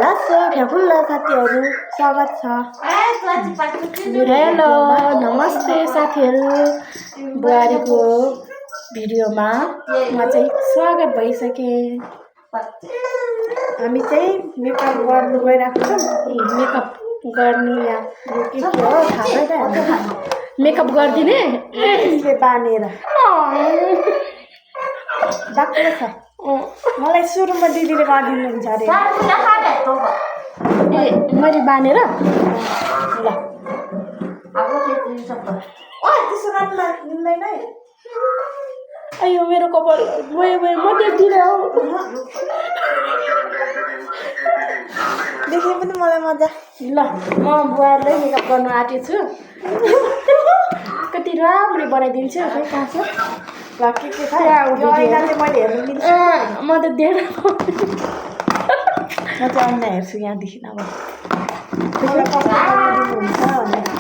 लासो फ्याफुल्ला साथीहरू स्वागत छ। हेलो नमस्ते साथीहरू, बुहारीको भिडियोमा म चाहिँ स्वागत भइसकेँ। हामी चाहिँ मेकअप गर्नु गइरहेको छौँ। मेकअप गर्नु या के हो थाहा छैन, मेकअप गरिदिने यसले बानेर बाक्लो छ। मलाई सुरुमा दिदीले गरिदिनुहुन्छ अरे। ए मैले बानेर ल त्यसो गर्नु मिल्दैन है। अयो मेरो कपाल म देख्दिनँ हौ। देखे पनि मलाई मजा। ल म बुहारीलाई मेकअप गर्नु आँटेको छु। कति राम्रो बनाइदिन्छु। खै कहाँ छ ल के छ मैले हेर्नु मिल्छ। म त देख्न म चाहिँ ऐना हेर्छु यहाँदेखि। अब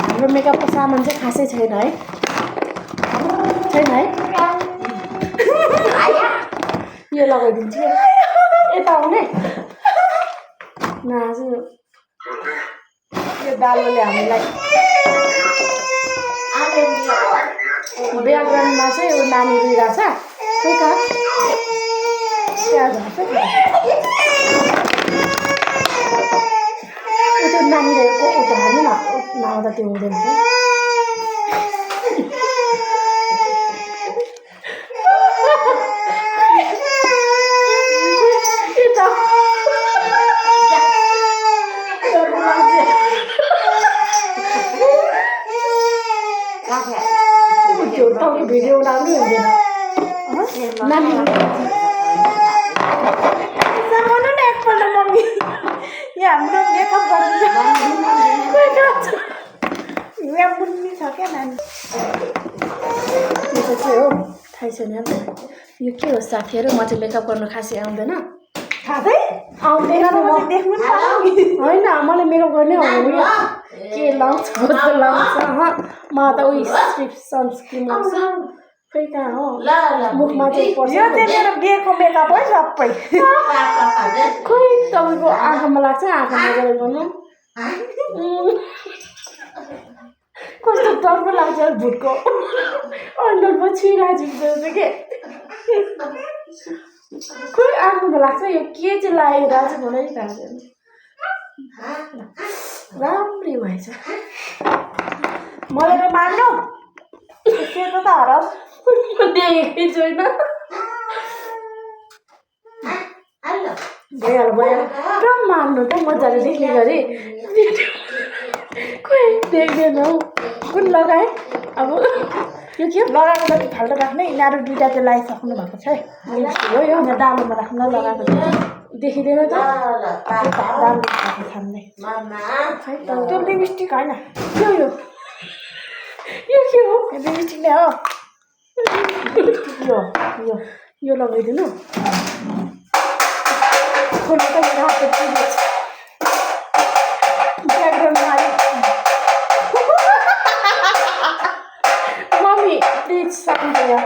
हाम्रो मेकअपको सामान चाहिँ खासै छैन है। यो लगाइदिन्छु। यता आउने नाजु यो दालोले हामीलाई ब्याकग्राउन्डमा चाहिँ यो नानी रुइरहेछ। खै कहाँ त्यो नानीले उता हाल्नु नआउँदा त्यो हुँदैन। भिडियो राम्रो हुँदैन नानी। एकपल्ट मम्मी यहाँ हाम्रो मेकअप गर्नु यहाँ बुन्नी छ क्या नानी। यो चाहिँ हो थाहै छैन। यो के हो साथीहरू, म चाहिँ मेकअप गर्नु खासै आउँदैन। खासै आउँदैन होइन, मलाई मेकअप गर्नै आउँदैन। के लाउँछ कस्तो लाउँछ म त उयो सनस्क्रिन लाउँछ। खै कहाँ हो मुखमा चाहिँ पर्छ। यो चाहिँ मेरो बिहेको मेकअप है सबै। खै तपाईँको आँखामा लाग्छ, आँखामा गरेर गर्नु कस्तो डर पो लाग्छ भुटको अनुहार पो छुइरहेको छ के। खै आँखामा लाग्छ यो के चाहिँ लागेर चाहिँ मलाई थाहा छैन। राम्रै भएछ मलाई त मान्नु सेतो त हराओस् देखेकै छैन। भइहाल्यो पुरा मान्नु त मजाले देख्ने गरी। खोइ देख्दैन हौ कुन लगाएँ। अब यो के लगाएको जति फाल्टो राख्ने। यिनीहरू दुइटा चाहिँ लगाइसक्नु भएको छ है। हो यो यहाँ दालोमा राख्न लगाएको देखिँदैन त दालो छान्ने। त्यो लिपस्टिक होइन यो के हो। लिपस्टिक नै हो। यो लगाइदिनु। मम्मी प्लिज सक्नु यार।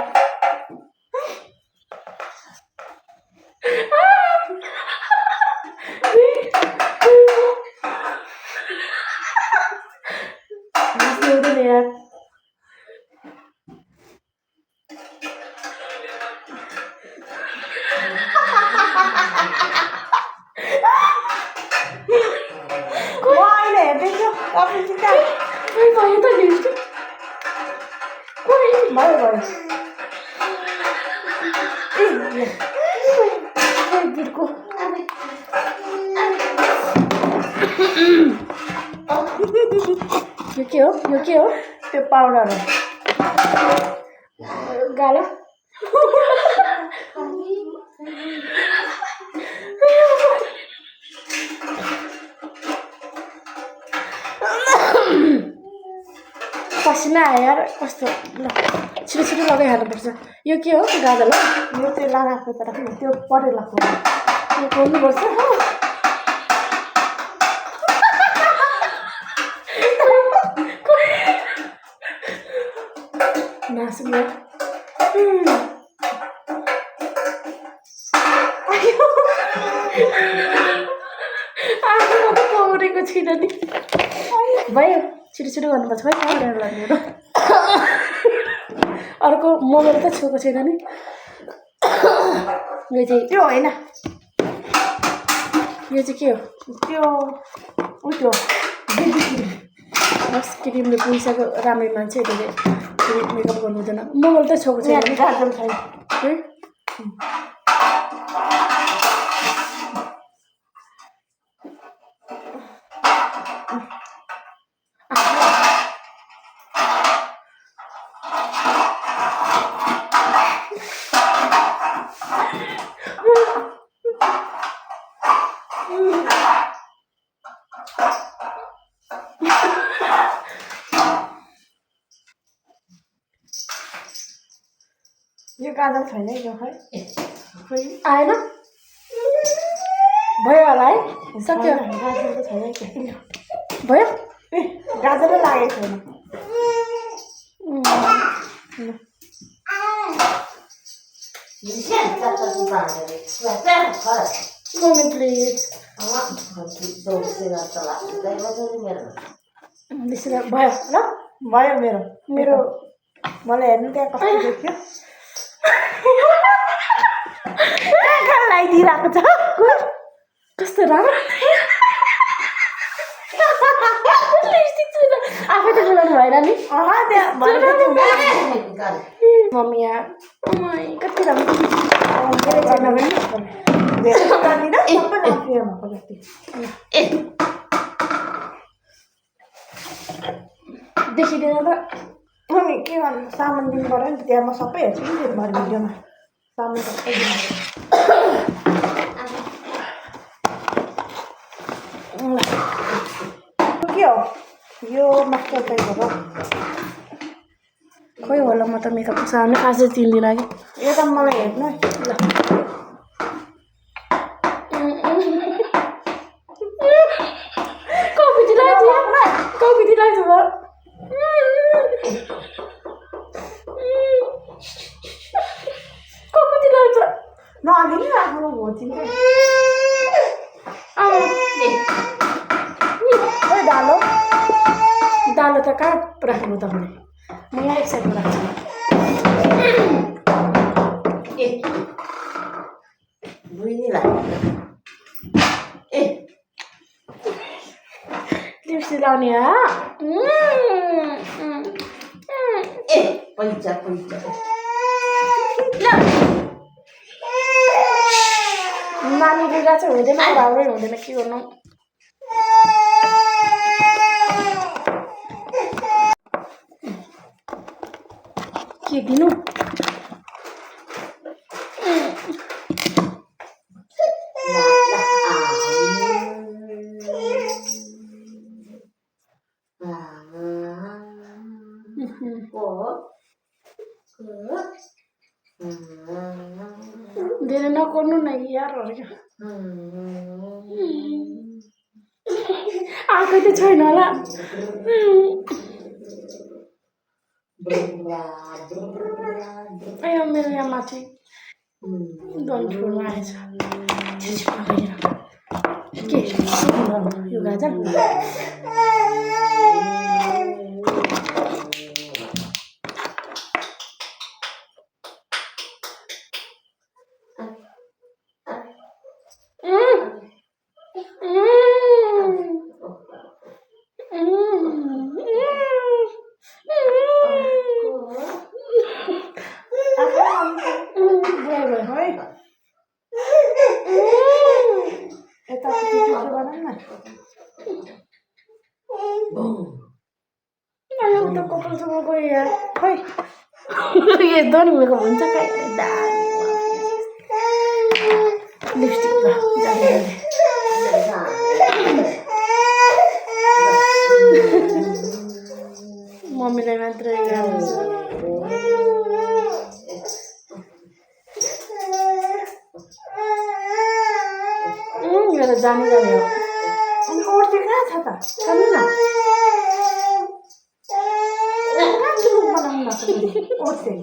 यो के हो त्यो पाउडर हो गालो। पसिना आयो यार कस्तो। ल छिटो छिटो लगाइहाल्नुपर्छ। यो के हो गाजल हो। यो चाहिँ लगाएको त राख्नु त्यो परेलाको यो खोल्नुपर्छ। नाच्नु आफू त पौडेको छुइनँ नि भयो छिटो छिटो गर्नुपर्छ है पौडेर मेरो अर्को मोबाइल त छेउको छैन नि यो चाहिँ त्यो होइन यो चाहिँ के हो त्यो त्यो बस क्रिमले पुगिसक्यो राम्रै मान्छेहरूले फेरि मेकअप गर्नु हुँदैन मोबाइल त छेउको छैन नि गाजल छैन है यो गाजल छैन यो खै खोइ आएन भयो होला है सक्यो गाजल त छैन भयो ए गाजलै लागेको छैन मम्मी प्लिज त्यसरी भयो ल भयो मेरो मेरो मलाई हेर्नु त्यहाँ कस्तो देखियो लगाइदिइरहेको छ कस्तो राम्रो लिपस्टिक छैन आफै त गुलाउनु भएन नि मम्मी यहाँ कति राम्रो देखिँदैन त मम्मी के गर्नु सामान दिनु पऱ्यो नि त त्यहाँ म सबै हेर्छु नि त्यो भरे भिडियोमा सामान सबै के हो यो मास्टर टाइप हो खोइ होला म त मेकअप सामने खासै चिन्दिनँ कि यो त मलाई हेर्नु है ल कफी दिलाएको छु कफी दिलाएको छ नअलिकति आफ्नो भोचिन्छ ओइ डालो दालो त कहाँ राख्नु तपाईँले म यहाँ एक साइडमा राख्छु लिपस्टिक लाउने नानी बिगा चाहिँ हुँदैन राम्रै हुँदैन के गर्नु के दिनु धेरै नगर्नु न यार आएकै त छैन होला अयो मेरो यहाँ माथि गन्ठुरमा आएछ के यो गाजर कपालसँग गयो यार खै यस्तो नि मेरो हुन्छ कहाँ लिपस्टिक जाँदै मम्मीलाई मात्रै यो त जाने हो अनि ओर्ते कहाँ छ त छैन न ओर्ते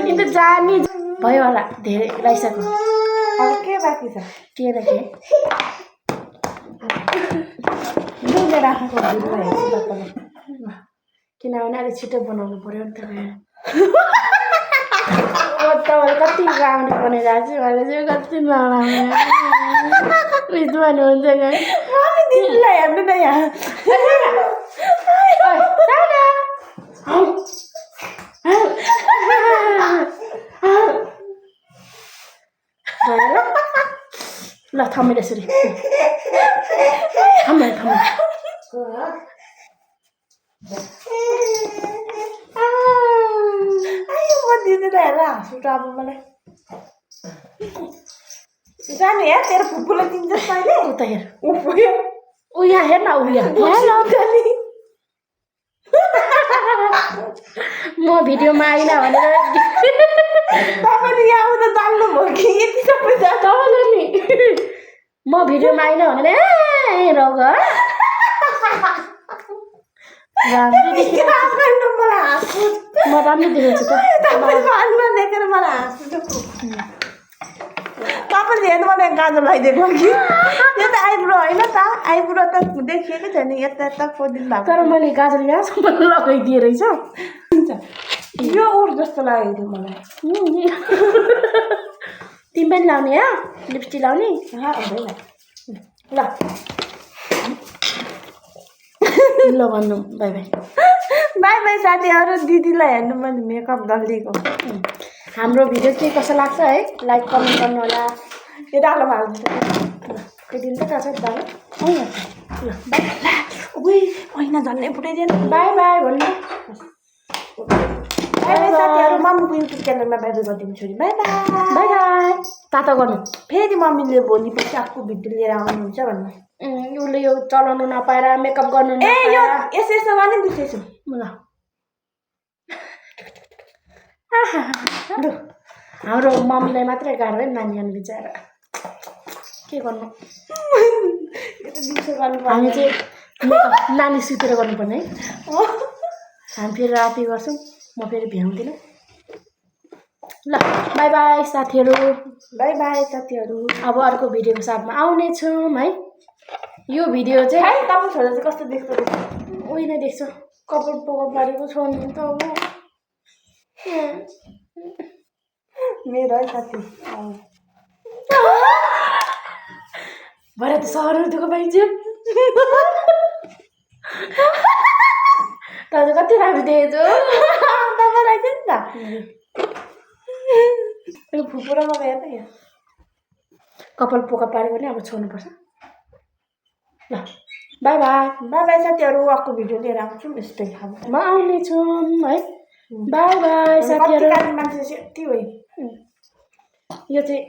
यो त जानी भयो होला धेरै लगाइसक्यो अब के बाँकी छ के र के दुधले राखेको दुधलाई हेर्छु तपाईँले किनभने अलिक छिटो बनाउनु पर्यो नि त तपाईँले कति राम्ररी बनाइरहेको छु मैले चाहिँ कति नराम्रो रिस भन्नुहुन्छ गाई मम्मी दिदीलाई हेर्नु न यहाँ ल थमेर यसरी थम्मै म दिदीलाई हेरेर हाँस उठ अब मलाई जानु हेर तेरो फुपूलाई चिन्छस् तैँले उता हेर ऊ पुग्यो ऊ यहाँ हेर न ऊ यहाँ म भिडियोमा आइनँ भनेर तपाईँले यहाँ आउँदा जान्नु भयो कि यति सबै तपाईँले नि म भिडियोमा आइनँ भनेर ए रग राम्रो देखेर मलाई हाँस उठ म राम्रो देखेको छु त तपाईँको अनुहार देखेर मलाई हाँस उठ तपाईँले हेर्नु मलाई गाजर लगाइदिएको कि त्यो त आइब्रो होइन त आइब्रो त देखिएकै छैन यता यता खोदिनु भएको तर मैले गाजर यहाँसम्म लगाइदिएँ रहेछ यो उठ जस्तो लागेको थियो मलाई तिमी पनि लाउने या लिपस्टिक लाउने हुँदैन ल ल भन्नु बाई बाई बाई बाई साथीहरू दिदीलाई हेर्नु मैले मेकअप दलिदिएको हाम्रो भिडियो के कसो लाग्छ है लाइक कमेन्ट गर्नु होला यो डालोमा हाल्नु त्यो दिन त छ दाल ल बाई उही होइन झन्डै फुटाइदिएन बाई बाई भन्नु बाई बाई साथीहरू मम्मीको युट्युब च्यानलमा बाई बाई गरिदिन्छु नि बाई बाई बाई बाई तातो गर्नु फेरि मम्मीले भोलि पछि अर्को भिडियो लिएर आउनुहुन्छ भन्नु उसले यो चलाउनु नपाएर मेकअप गर्नु ए यो नपाएर यसो यसो गर्ने बिर्सेछु ल हाम्रो मम्मीलाई मात्रै गाह्रो है नानी आउनु बिचारा के गर्नु यो त दिउँसो गर्नु हामी चाहिँ मेकअप नानी सुतेर गर्नुपर्ने है हामी फेरि राति गर्छौँ म फेरि भ्याउँदिनँ ल बाई बाई साथीहरू बाई बाई साथीहरू अब अर्को भिडियोको साथमा आउनेछौँ है यो भिडियो चाहिँ है तपाईँ छोरा चाहिँ कस्तो देख्छ उही नै देख्छ कपाल पकप पारेको छ नि त अब मेरो है साथी भरे त सहरहरू दुःख पाइन्छ त कति राम्रो देखेछु तपाईँलाई चाहिँ नि त फुपू र मलाई हेर्नु यहाँ कपाल पोका पारेको नि अब छोड्नुपर्छ ल बाई बाई बाई बाई साथीहरू अर्को भिडियो लिएर आउँछु यस्तै अब म आउनेछु है बाई बाई साथीहरू मान्छे चाहिँ यति हो यो चाहिँ